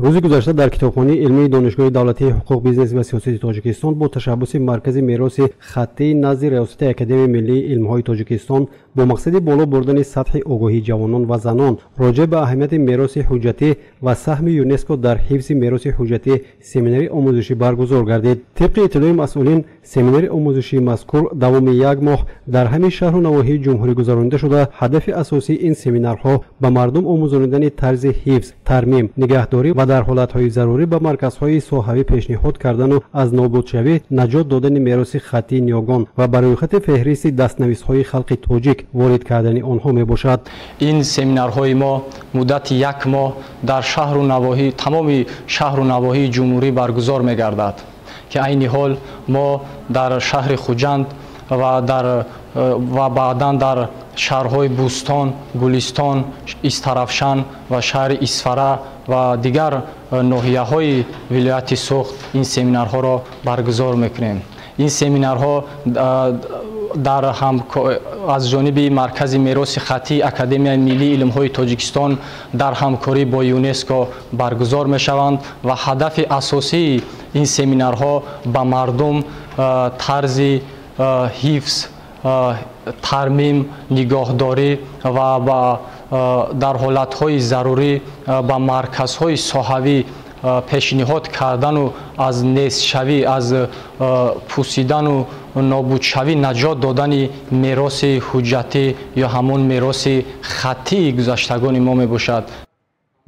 Рӯзи гузашта дар китобхонаи илмии Донишгоҳи давлатии ҳуқуқ, бизнес ва сиёсати Тоҷикистон бо ташаббуси Маркази мероси хаттии назди Риёсати Академияи миллии илмҳои Тоҷикистон бо мақсади боло бурдани сатҳи огоҳии ҷавонон ва занон роҷеъ ба аҳамияти мероси ҳуҷҷатӣ ва саҳми ЮНЕСКО дар ҳифзи мероси ҳуҷҷатӣ семинари омӯзишӣ баргузор гардид. Тибқи иттилои масъулин, семинари омӯзишии мазкур давоми як моҳ дар ҳамин шаҳру навоҳии ҷумҳурӣ гузаронида шуда, ҳадафи асосии ин семинарҳо ба мардум омӯзонидани тарзи ҳифз, тармим, нигаҳдорӣ ва дар ҳолатҳои зарурӣ ба марказҳои соҳавӣ пешниҳод кардану аз нобудшавӣ наҷот додани мероси хаттии ниёгон ва ба рӯйхати феҳристи дастнависҳои халқи тоҷик ворид кардани онҳо мебошад. Ин семинарҳои мо муддати як моҳ дар шаҳру навоҳӣ, тамоми шаҳру навоҳии ҷумҳурӣ баргузор мегардад, ки айни ҳол мо дар шаҳри Хуҷанд ва баъдан дар шаҳрҳои Бӯстон, Гулистон, Истаравшан ва шаҳри Исфара ва дигар ноҳияҳои вилояти Суғд ин семинарҳоро баргузор мекунем. Ин семинарҳо дар аз ҷониби Маркази мероси хаттии Академияи миллии илмҳои Тоҷикистон дар ҳамкорӣ бо ЮНЕСКО баргузор мешаванд ва ҳадафи асосии ин семинарҳо ба мардум тарзи ҳифз, тармим, нигоҳдорӣ ва дар ҳолатҳои зарурӣ ба марказҳои соҳавӣ пешниҳод кардану аз нестшавӣ, аз пусидану нобудшавӣ наҷот додани мероси ҳуҷҷатӣ ё ҳамон мероси хаттии гузаштагони мо мебошад.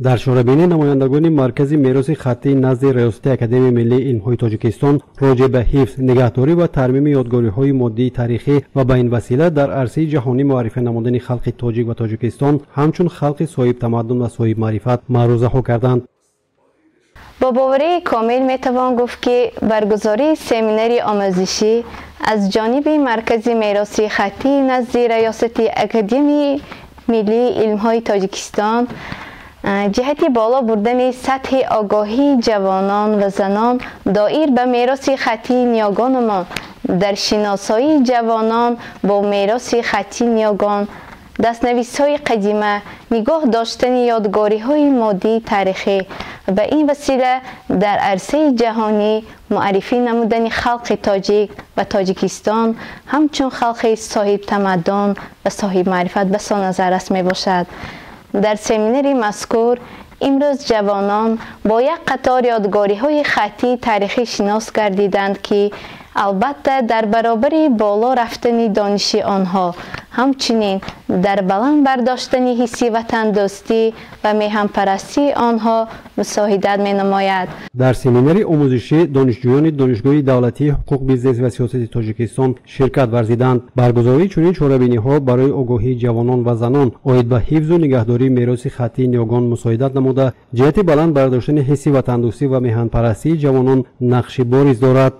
Дар чорабинӣ намояндагони Маркази мероси хаттии назди Риёсати Академияи миллии илмҳои Тоҷикистон роҷеъ ба ҳифз, нигаҳдорӣ ва тармими ёдгориҳои моддии таърихӣ ва ба ин васила дар арсаи ҷаҳонӣ муаррифӣ намудани халқи тоҷик ва Тоҷикистон ҳамчун халқи соҳибтамаддун ва соҳибмаърифат маърузаҳо карданд. Бо боварии комил метавон гуфт, ки баргузории семинари омӯзишӣ аз ҷониби Маркази мероси хаттии назди Риёсати Академияи миллии илмҳои Тоҷикистон ҷиҳати боло бурдани сатҳи огоҳии ҷавонон ва занон доир ба мероси хаттии ниёгонамон, дар шиносоии ҷавонон бо мероси хаттии ниёгон, дастнависҳои қадима, нигоҳ доштани ёдгориҳои моддии таърихӣ, ба ин васила дар арсаи ҷаҳонӣ муаррифӣ намудани халқи тоҷик ва Тоҷикистон ҳамчун халқи соҳибтамаддун ва соҳибмаърифат басо назаррас мебошад. Дар семинари мазкур имрӯз ҷавонон бо як қатор ёдгориҳои хаттии таърихӣ шинос гардиданд, ки албатта дар баробари боло рафтани дониши онҳо, ҳамчунин дар баланд бардоштани ҳисси ватандӯстӣ ва меҳанпарастии онҳо мусоидат менамояд. Дар семинари омӯзишӣ донишҷӯёни Донишгоҳи давлатии ҳуқуқ, бизнес ва сиёсати Тоҷикистон ширкат варзиданд. Баргузории чунин чорабиниҳо барои огоҳии ҷавонон ва занон оид ба ҳифзу нигаҳдории мероси хаттии ниёгон мусоидат намуда, ҷиҳати баланд бардоштани ҳисси ватандӯстӣ ва меҳанпарастии ҷавонон нақши бориз дорад.